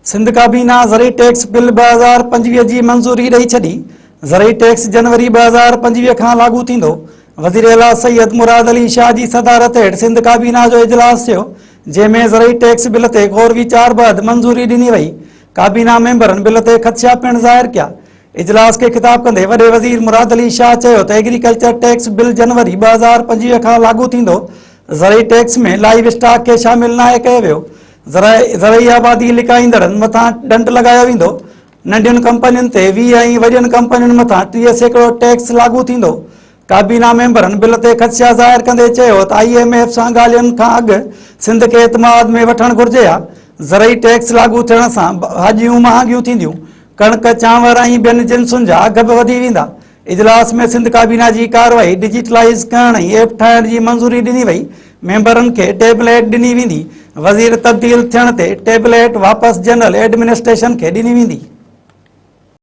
سنڌ ڪابينا زرعي tax bill 2025 جي منظوري ڏئي ڇڏي، زرعي ٽيڪس جنوري 2025 کان لاڳو ٿيندو. وزيراعليٰ سيد مراد علي شاهه جي صدارت هيٺ سنڌ ڪابينا جو اجلاس ٿيو، جنهن ۾ زرعي ٽيڪس بل تي غور ويچار بعد منظوري ڏني وئي. ڪابينا ميمبرن بل تي خدشا پڻ ظاهر ڪيا. اجلاس کي خطاب ڪندي وڏي وزير مراد علي شاهه چيو ته ايگريڪلچر ٽيڪس بل جنوري 2025 کان لاڳو ٿيندو، زرعي ٽيڪس ۾ لائيو اسٽاڪ کي شامل ناهي ڪيو ويو، زرعي آبادي لڪائيندڙن مٿان ڏنڊ لڳايو ويندو، ننڍين ڪمپنين تي 20 ۽ وڏين ڪمپنين مٿان 30% ٽيڪس لاڳو ٿيندو. ڪابينا ميمبرن بل تي خدشا ظاهر ڪندي چيو ته I M F سان ڳالهين کان اڳ سنڌ کي اعتماد ۾ وٺڻ گهرجي ها، زرعي ٽيڪس لاڳو ٿيڻ سان ڀاڄيون مهانگيون ٿينديون، ڪڻڪ، چانور ۽ ٻين جنسن جا اگهه به وڌي ويندا. اجلاس ۾ سنڌ ڪابينا جي ڪارروائي ڊجيٽلائيز ڪرڻ ۽ ايپ ٺاهڻ جي منظوري ڏني وئي، ميمبرن کي ٽيبليٽ ڏني ويندي، وزير تبديل ٿيڻ تي ٽيبليٽ واپس جنرل ايڊمنسٽريشن کي ڏني ويندي.